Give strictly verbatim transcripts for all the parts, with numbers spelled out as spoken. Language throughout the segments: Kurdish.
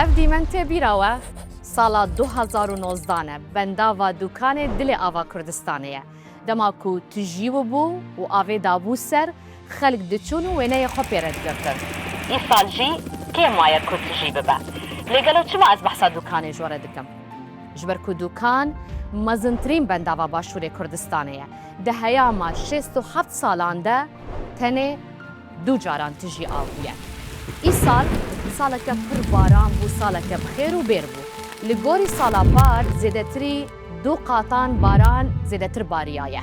Ev dîmen tê bîra we, sala du hezar û nozdeh e, bendava Dûkanê dilê ava Kurdistanê ye. Dema ku tijî bû û avê dabû ser, xelk diçûn û wêneyê xwe pê re digirtin. Îsal jî kêm maye ku tijî bibe. Lê gelo çima ez behsa Dûkanê ji we re dikim? Ji ber ku Dûkan mezintirîn bendava Başûrê Kurdistanê ye. Di heyama şêst û heft salan de tenê du caran tijî av bûye. Îsal saleke pir baran bû, saleke bi xêr û bêr bû. Li gorî sala par zêdetirî du qatan baran zêdetir bariyaye.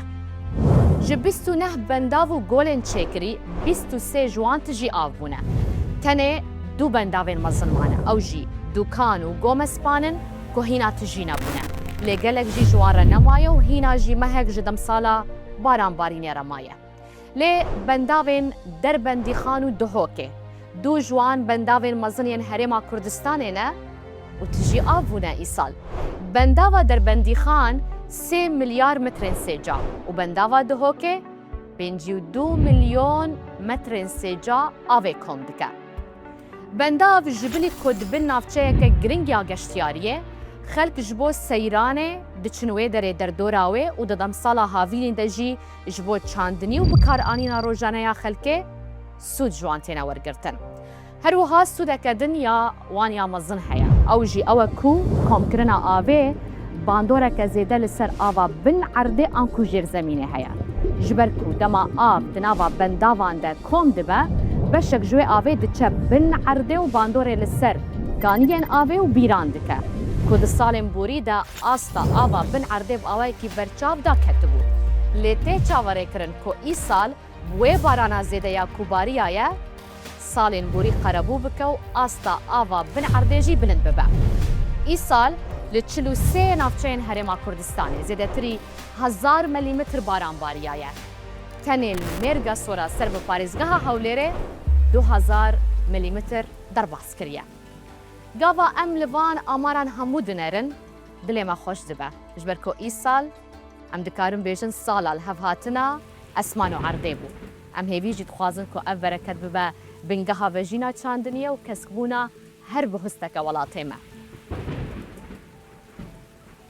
Ji bîst û neh bendav û golên çêkirî bîst û sê ji wan tijî av bûne. Tenê du bendavên mezin mane, ew jî Dûkan û Gomespan in ku hîna tijî nebûne. Lê gelek jî ji wan re nemaye û hîna jî mehek ji demsala baranbarînê re maye. Lê bendavên Derbendîxan û Duhokê, du ji wan bendavên mezin yên Herêma Kurdistanê ne û tijî av bûne îsal. Bendava Derbendîxan sê milyar metrên sêca û bendava Duhokê pêncî û du milyon metrên sêca avê kom dike. Bendav ji bilî ku dibin navçeyeke giring ya geştiyariyê, xelk ji bo seyranê diçin wê derê derdora wê û di demsala havînî de jî ji bo çandinî û bikaranîna rojane ya xelkê sûd ji wan têne wergirtin. Her wiha sûdeke din ya wan ya mezin heye. Ew jî ew e ku komkirina avê bandoreke zêde li ser ava bin erdê anku jêrzemînê heye. Ji ber ku dema av di nava bendavan de kom dibe, beşek ji wê avê diçe bin erdê û bandorê li ser kaniyên avê û bîran dike, ku di salên borî de asta ava bin erdê bi awayekî berçav daketibû. Lê tê çaverêkirin ku îsal bi wê barana zêde ya ku bariyaye, salên borî qerebû bike û asta ava bin erdê jî bilind bibe. Îsal li çil û sê navçeyên Herêma Kurdistanê zêdetirî hezar milîmetr baran bariyaye. Tenê li Mêrga Sora ser bi parêzgeha Hewlêrê du hezar milîmetr derbas kiriye. Gava em li van amaran hemû dinerin, dilê me xweş dibe. Ji ber ku îsal, em dikarin bêjin sala li hev hatina esman û erdê bû. Em hêvî jî dixwazin ku ev bereket bibe bingeha vejîna çandiniyê û keskbûna her bihusteke welatê me.